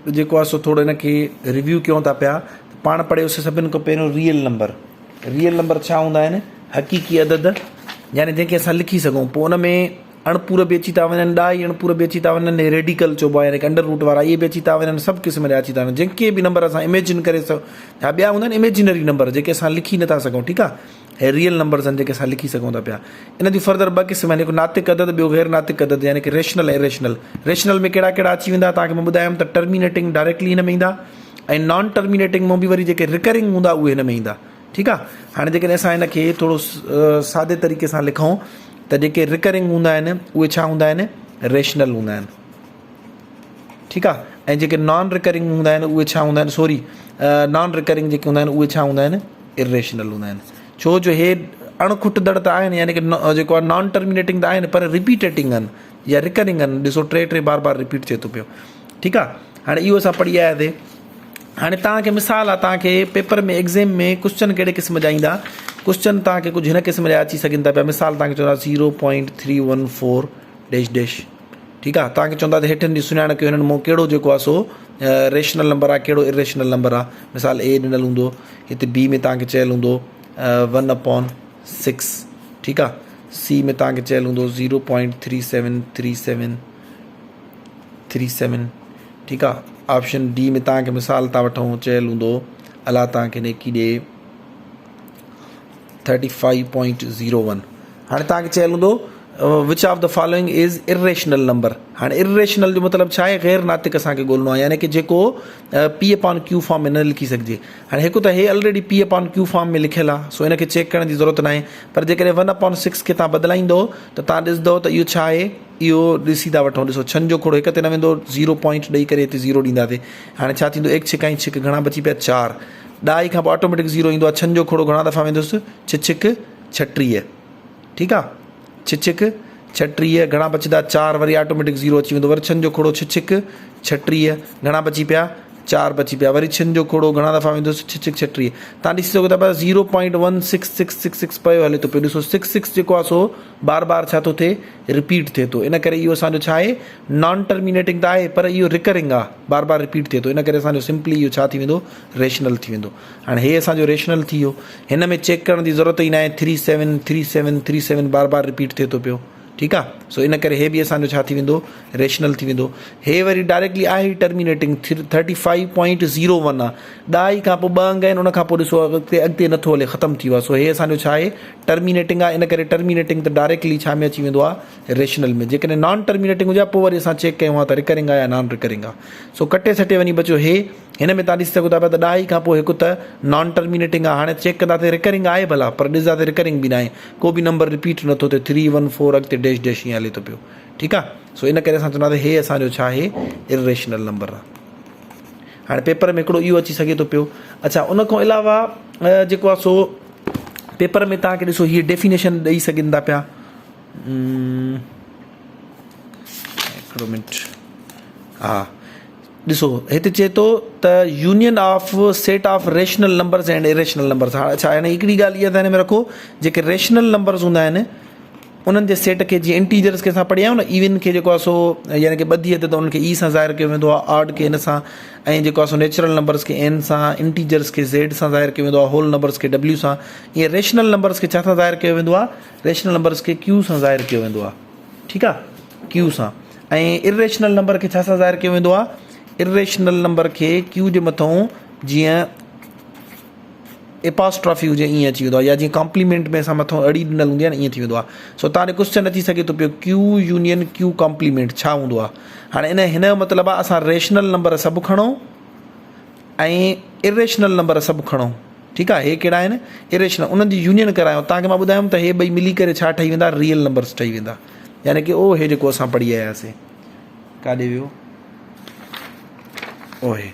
جيڪو آهي سو ٿورو ان کي ريويو ڪيون ٿا پيا ته پاڻ پڙهيوسي سڀن کان پهريون ريئل نمبر ريئل نمبر ڇا هوندا آهن حقيقي عدد يعني جنهن کي اسان لکي سگهون پوء ان ۾ اڻپور به اچي ٿا وڃن ڏهائي اڻپور به اچي ٿا وڃن ريڊيڪل چئبو آهي يعني انڊر روٽ وارا اهي به اچي ٿا وڃن سڀ قسم جا اچي ٿا وڃن جيڪي به نمبر اسان اميجن ڪري سگهون ها ٻيا هوندا آهن اميجنري نمبر جيڪي اسان لکي نٿا سگهون ٺيڪ آهي هي ريئل نمبرز آهن جيڪي اسان لکي سگهون ٿا پيا. ان جون فردر ٻه قسم آهن هڪ ناطق عدد ٻيو غير ناطق عدد يعني ڪه ريشنل ۽ اريشنل. ريشنل ۾ ڪهڙا ڪهڙا اچي ويندا توهان کي مان ٻڌايم ته ٽرمينيٽنگ ڊائريڪٽلي هن ۾ ايندا ۽ نان ٽرمينيٽنگ مان به وري جيڪي رڪرنگ هوندا اهي هن ۾ ايندا ٺيڪ آهي هاڻي جيڪڏهن اسان هن کي ٿورو سادي طريقي سان لکون ته جيڪي رڪرنگ هوندا آهن اهي ڇا هوندا آهن ريشنل هوندا آهن. ٺيڪ آ ۽ جيڪي نان رڪرنگ هوندا آهن اهي ڇا هوندا آهن سوري نان رڪرنگ جيڪي هوندا آهن اهي ڇا هوندا آهن اريشنل هوندا آهن ڇو جو هي اڻ کٽندڙ ته آهن يعني ڪي جيڪو آهي نان ٽرمينيٽنگ ته آهن پر رپيٽيٽنگ آهن يا رڪرنگ آهن ڏسو ٽي ٽي بار بار رپيٽ ٿئي ٿو پيو ٺيڪ آ هاڻي اهو اسان پڙهي آياسي هاڻي توهان کي مثال آ توهان کي پيپر ۾ ايگزام ۾ ڪوشچن ڪهڙي قسم جا ايندا ڪوشچن توهان کي ڪجهه هن قسم جا اچي سگهن ٿا پيا مثال توهان کي چوندا zero point three one four dash dash ٺيڪ آ توهان کي چوندا ته هيٺين جي سڃاڻ ڪيو هنن مون ڪهڙو جيڪو آ سو ريشنل نمبر آ ڪهڙو اريشنل نمبر آ مثال اي ڏنل هوندو هتي بي ۾ توهان کي چيل هوندو ون اپون سڪس ٺيڪ آ سي ۾ توهان کي چيل هوندو zero point three seven three seven three seven ٺيڪ آ آپشن ڊي ۾ توهان کي مثال تان وٺون چيل هوندو الله توهان کي نيڪي ڏي thirty five point zero one هاڻي توهان کي چيل هوندو which of the following is irrational number هاڻي اريشنل جو مطلب ڇا آهي غير ناطق اسان کي ڳولڻو آهي يعني ڪي جيڪو پي اپان ڪيو فارم ۾ نه لکي سگهجي هاڻي هڪ ته هي already P upon Q form ۾ لکيل آهي سو ان کي چيڪ ڪرڻ جي ضرورت ناهي پر جيڪڏهن ون اپان سڪس کي توهان بدلائيندو ته توهان ڏسندو ته اهو ڇا آهي اهو ڏسي ٿا وٺون ڏسو ڇن جو کوڙو هڪ تي نه ويندو زيرو پوائنٽ ڏئي ڪري هتي زيرو ڏينداسي هاڻي ڇا ٿيندو ايڪ ڇڪ ۽ ڇڪ گهڻا بچي پيا چار ڏهائي کان پوء آٽوميٽڪ زيرو ايندو آهي ڇن جو کوڙو گهڻا دفعا ويندس ڇهه ڇڪ 36 ٺيڪ آ ڇهه ڇڪ 36 گهڻا بچدا چار وري آٽوميٽڪ زيرو اچي ويندو وري ڇن جو کوڙو ڇهه ڇڪ 36 گهڻا بچي پيا چار بچي پيا وري ڇن جو کوڙو گهڻا دفعا ويندس ڇهه ڇڪ 36 تان ڏسي سگهو ٿا پيا zero point one six six six six پيو هلي ٿو پيو ڏسو سڪس سڪس جيڪو آ سو بار بار ڇا ٿو ٿئي رپيٽ ٿئي ٿو ان ڪري اهو اسان جو ڇا آهي نان ٽرمينيٽنگ ته آهي پر اهو رڪرنگ آهي بار بار رپيٽ ٿئي ٿو ان ڪري اسان جو سمپلي اهو ڇا ٿي ويندو ريشنل ٿي ويندو هاڻي هي اسان جو ريشنل ٿي ويو هن ۾ چيڪ ڪرڻ جي ضرورت ئي ناهي three seven three seven three seven بار بار رپيٽ ٿئي ٿو پيو ٺيڪ آ سو ان ڪري هي به اسان جو ڇا ٿي ويندو ريشنل ٿي ويندو هي وري ڊائريڪٽلي آهي ئي terminating thirty five point zero one آ ڏهائي کان پوء ٻه انگ آهن ان کان پوء ڏسو اڳتي اڳتي نٿو هلي ختم ٿي ويو آ سو هي اسان جو ڇا آهي ٽرمينيٽنگ آ ان ڪري ٽرمينيٽنگ ته ڊائريڪٽلي ڇا ۾ اچي ويندو آ ريشنل ۾ جيڪڏهن نان ٽرمينيٽنگ هجي ها پوء وري اسان چيڪ ڪيون ها ته رڪرنگ آ يا نان رڪرنگ آ سو ڪٽي سٽي وڃي بچيو هي هن ۾ تان ڏسي سگهو ٿا پيا ته ڏهائي کان پوء هڪ ته نان ٽرمينيٽنگ آ هاڻي چيڪ ڪنداسين رڪرنگ آهي ڀلا پر ڏسنداسين رڪرنگ به ناهي ڪو به نمبر رپيٽ نٿو ٿئي ٿري ون فور اڳتي ڊيش ڊيش ائين هلي ٿو پيو ٺيڪ آ سو ان ڪري اسان چونداسين هي اسان جو ڇا آهي اريشنل نمبر آ هاڻي پيپر ۾ هڪڙو اهو اچي سگهي ٿو پيو اڇا ان کان علاوه جيڪو آ سو پيپر ۾ تان کي ڏسو هي ڊيفينيشن ڏئي سگهن ٿا پيا هڪڙو منٽ ها ڏسو هتي چئي ٿو ته union of set of rational numbers and irrational numbers هاڻ اڇا هاڻي هڪڙي ڳالهه اها ذهن ۾ رکو جيڪي ريشنل نمبرز هوندا آهن انهن جي سيٽ کي جيئن انٽيجرز کي اسان پڙهيا آهيون نه ايون کي جيڪو آهي سو يعني ڪي ٻڌي عدد انهن کي اي سان ظاهر ڪيو ويندو آهي آڊ کي ان سان ۽ جيڪو آهي سو نيچرل نمبرز کي اين سان انٽيجرز کي زيڊ سان ظاهر ڪيو ويندو آهي هول نمبرز کي ڊبليو سان ائين ريشنل نمبرز کي ڇا سان ظاهر ڪيو ويندو آهي ريشنل نمبرز کي ڪيو سان ظاهر ڪيو ويندو آهي ٺيڪ آ ڪيو سان ۽ اريشنل نمبر کي ڇا سان ظاهر ڪيو ويندو آ اريشنل نمبر کي ڪيو جي مٿون جيئن اپاسٽرافي هجي ائين اچي ويندو آ يا جيئن ڪامپليمينٽ ۾ اسان مٿون اڙي ڏنل هوندي آ نه ائين ٿي ويندو آ سو تان ڏي ڪوشچن اچي سگهي ٿو پيو ڪيو يونين ڪيو ڪامپليمينٽ ڇا هوندو آ هاڻي ان هن جو مطلب آ اسان ريشنل نمبر سڀ کڻو ۽ اريشنل نمبر سڀ کڻو ٺيڪ آ هي ڪهڙا آهن اريشنل انهن جي يونين ڪرايو توهان کي مان ٻڌايم ته هي ٻئي ملي ڪري ڇا ٺهي ويندا ريئل نمبرس ٺهي ويندا يعني ڪي او هي جيڪو اسان پڙهي آياسي ڪاڏي ويو او هي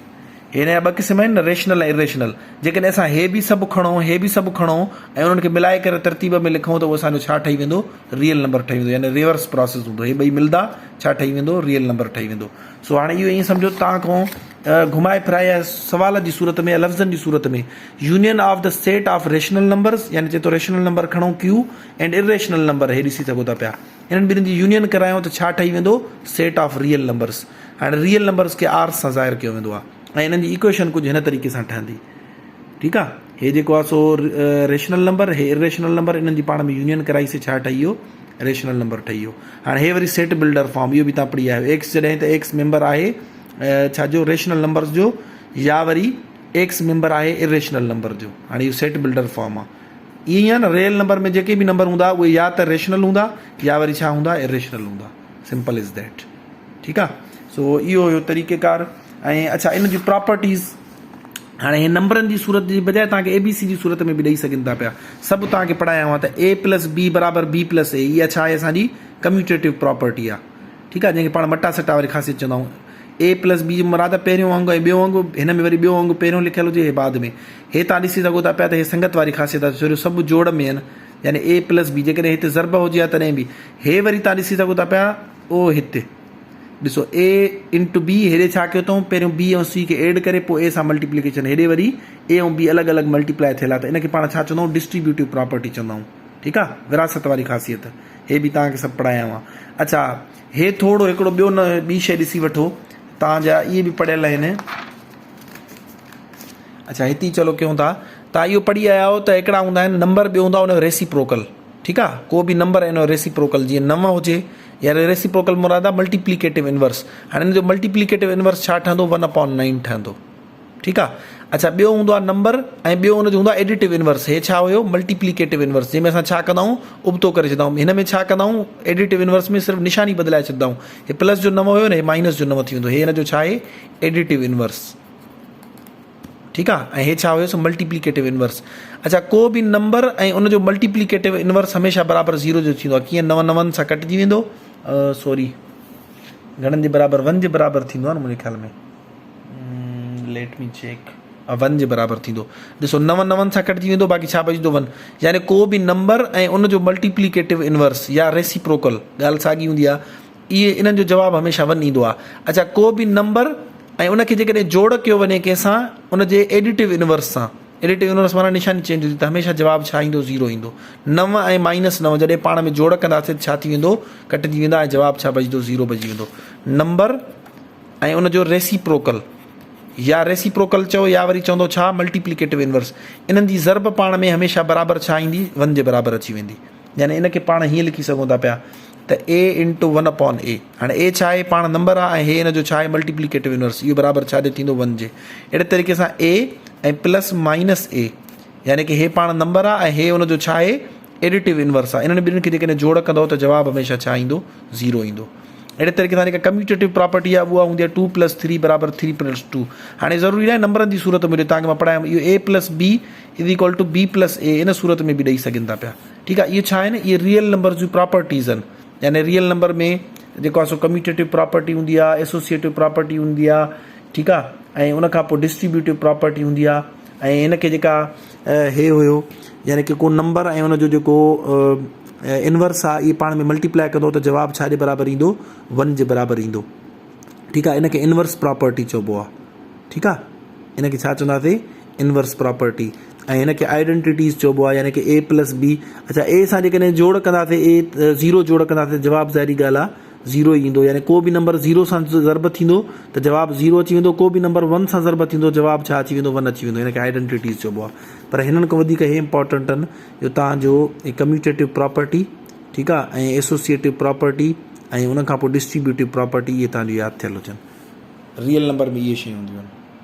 هن جا ٻه قسم آهن نه ريشنل ۽ اريشنل جيڪڏهن اسان هي به سڀ کڻو هي به سڀ کڻو ۽ انهن کي ملائي ڪري ترتيب ۾ لکون ته اهو اسان جو ڇا ٺهي ويندو ريئل نمبر ٺهي ويندو يعني ريورس پراسيس هوندو هي ٻئي ملدا ڇا ٺهي ويندو ريئل نمبر ٺهي ويندو سو هاڻي اهو ائين سمجهو توهان کان گهمائي ڦرائي يا سوال جي صورت ۾ يا لفظن جي صورت ۾ union of the set of rational numbers يعني چئي ٿو ريشنل نمبر کڻو ڪيو اينڊ اريشنل نمبر هي ڏسي سگهو ٿا پيا انهن ٻنهي جي يونين ڪرايو ته ڇا ٺهي ويندو سيٽ آف ريئل نمبرز. هاڻي ريئل نمبرز کي آر سان ظاهر ڪيو ويندو آهي ۽ انهن جي ايڪويشن ڪجهه هن طريقي سان ٺهندي. ٺيڪ آ هي جيڪو آ سو ريشنل نمبر هي اريشنل نمبر انهن جي پاڻ ۾ يونين ڪرائي سي ڇا ٺهي ويو ريشنل نمبر ٺهي ويو. هاڻي هي وري سيٽ بلڊر فارم اهو به تان پڙهي آيو ايڪس جڏهن ته ايڪس ميمبر آهي ڇا جو ريشنل نمبرز جو يا وري ايڪس ميمبر آهي اريشنل نمبر جو. هاڻي اهو سيٽ بلڊر فارم آ. ائين ئي آ نه ريئل نمبر ۾ جيڪي به نمبر هوندا اهي يا ته ريشنل هوندا يا وري ڇا هوندا اريشنل هوندا. Simple is that. ٺيڪ آ سو اهو هيو طريقيڪار ۽ اڇا ان جون پراپرٽيز هاڻي هي نمبرن جي صورت جي بجاء توهان کي اي بي سي جي صورت ۾ به ڏئي سگهن ٿا پيا. سڀ توهان کي پڙهايا هئا ته اي پلس بي برابر بي پلس اي اها ڇا آهي اسان جي ڪميوٽيٽو پراپرٽي آهي. ٺيڪ آهي جنهن کي پاڻ مٽا سٽا واري خاصيت چوندا آهيون. اي پلس بي جي مراد آهي پهريون انگ ۽ ٻيو انگ هن ۾ وري ٻيو انگ پهريون لکيل هجي هي بعد ۾. هي توهان ڏسي سگهو ٿا پيا ته هي سنگت واري خاصيت آهي ڇو جو سڀ جوڙ ۾ آهن يعني اي پلس بي جيڪڏهن هتي ضرب هجي ها تڏهن به هي وري توهان ڏسي سگهو ٿا پيا او هتي ڏسو اي انٽو بي هيڏي ڇا ڪيو اٿئون پهريون بي ۽ سي کي ايڊ ڪري پوء اي سان ملٽيپليڪيشن هيڏي وري اي ۽ بي الڳ الڳ ملٽيپلائي ٿيل آهي ته ان کي پاڻ ڇا چوندا آهيون ڊسٽريبيوٽو پراپرٽي چوندا آهيون ٺيڪ آهي وراثت واري خاصيت هي به توهان کي سڀ پڙهايا هئا اڇا هي ٿورو هڪڙو ٻيو نه ٻي شي ڏسي وٺو توهان جا اهي به پڙهيل آهن اڇا هتي چلو ڪيون ٿا توهان اهو پڙهي آيا آهيو ته هڪڙا هوندا آهن نمبر ٻيو هوندو آهي ان جو ريسيپروڪل ٺيڪ آ ڪو به نمبر ان جو ريسيپروڪل جيئن 9 هجي يعني ريسيپروڪل مراد آ ملٽيپليڪيٽو انورس هاڻي ان جو ملٽيپليڪيٽو انورس ڇا ٺهندو 1 اپون 9 ٺهندو ٺيڪ آ اڇا ٻيو هوندو آ نمبر ۽ ٻيو ان جو هوندو آ ايڊيٽو انورس هي ڇا هيو ملٽيپليڪيٽو انورس جنهن ۾ اسان ڇا ڪندا آهيون ابتو ڪري ڇڏندا آهيون هن ۾ ڇا ڪندا آهيون ايڊيٽو انورس ۾ صرف نشاني بدلائي ڇڏندا آهيون هي پلس جو 9 هيو نه هي مائنس جو 9 ٿي ويندو هي ان جو ڇا آهي ايڊيٽو انورس ٺيڪ آ ۽ هي ڇا هيو سو ملٽيپليڪيٽو انورس اڇا ڪو به نمبر ۽ ان جو ملٽيپليڪيٽو انورس هميشه برابر زيرو جو ٿيندو آ ڪيئن نو نون سان ڪٽجي ويندو سوري گهڻن جي برابر ون جي برابر ٿيندو آ نه منهنجي خيال ۾ ليٽ مي چيڪ ون جي برابر ٿيندو ڏسو نو نون سان ڪٽجي ويندو باقي ڇا بچندو ون يعني ڪو به نمبر ۽ ان جو ملٽيپليڪيٽو انورس يا ريسيپروڪل ڳالهه ساڳي هوندي آ اهي انهن جو جواب هميشه ون ايندو آهي. اڇا ڪو به نمبر ۽ ان کي جيڪڏهن جوڙ ڪيو وڃي ڪنهن سان ان جي ايڊيٽو انورس سان ايڊيٽو انورس معنيٰ نشاني چينج هوندي ته هميشه جواب ڇا ايندو زيرو ايندو. 9 ۽ مائنس 9 جڏهن پاڻ ۾ جوڙ ڪنداسين ته ڇا ٿي ويندو ڪٽجي ويندا ۽ جواب ڇا بچندو زيرو بچي ويندو. نمبر ۽ ان جو ريسيپروڪل يا ريسيپروڪل چئو يا وري چوندو ڇا ملٽيپليڪيٽو انورس انهن جي ضرب پاڻ ۾ هميشه برابر ڇا ايندي ون جي برابر اچي ويندي. يعني ان کي پاڻ هيئن لکي سگهون ٿا پيا ته A into 1 upon A هاڻي A ڇا آهي پاڻ نمبر آهي ۽ هي ان جو ڇا آهي ملٽيپليڪيٽو انورس اهو برابر ڇا جي ٿيندو 1 جي اهڙي طريقي سان A ۽ plus minus A يعني ڪي هي پاڻ نمبر آهي ۽ هي ان جو ڇا آهي ايڊيٽو انورس آهي انهن ٻنهي کي جيڪڏهن جوڙ ڪندو ته جواب هميشه ڇا ايندو زيرو ايندو اهڙي طريقي سان جيڪا ڪميوٽيٽو پراپرٽي آهي اها هوندي آهي 2 پلس 3 برابر 3 پلس 2 هاڻي ضروري ناهي نمبرن جي صورت ۾ توهان کي مان پڙهايم اهو A plus B is equal to B plus A ان صورت ۾ به ڏئي سگهن ٿا پيا ٺيڪ آهي اهي ڇا آهن اهي ريئل نمبر جون پراپرٽيز آهن يعني ريئل نمبر ۾ جيڪو آهي سو ڪميوٽيٽو پراپرٽي هوندي آهي ايسوسيئيٽو پراپرٽي هوندي آهي ٺيڪ آهي ۽ ان کان پوء ڊسٽريبيوٽو پراپرٽي هوندي آهي ۽ ان کي جيڪا هي هيو يعني ڪي ڪو نمبر ۽ ان جو جيڪو انورس آهي اهي پاڻ ۾ ملٽيپلائي ڪندو ته جواب ڇا جي برابر ايندو ون جي برابر ايندو ٺيڪ آهي ان کي انورس پراپرٽي چئبو آهي ٺيڪ آهي ان کي ڇا چونداسي انورس پراپرٽي ۽ هن کي آئيڊنٽيٽيز چئبو آهي يعني ڪي اي پلس بي اڇا اي سان جيڪڏهن جوڙ ڪنداسي اي زيرو جوڙ ڪنداسي جواب ظاهري ڳالهه آهي زيرو ئي ايندو يعني ڪو به نمبر زيرو سان ضرب ٿيندو ته جواب زيرو اچي ويندو ڪو به نمبر ون سان ضرب ٿيندو جواب ڇا اچي ويندو ون اچي ويندو هن کي آئيڊنٽيٽيز چئبو آهي پر هنن کان وڌيڪ هي امپورٽنٽ آهن جو تان جو ڪميوٽيٽو پراپرٽي ٺيڪ آهي ۽ ايسوسيئيٽو پراپرٽي ۽ ان کان پوء ڊسٽريبيوٽو پراپرٽي اهي تان جو ياد ٿيل هجن ريئل نمبر ۾ اهي شيون هونديون آهن.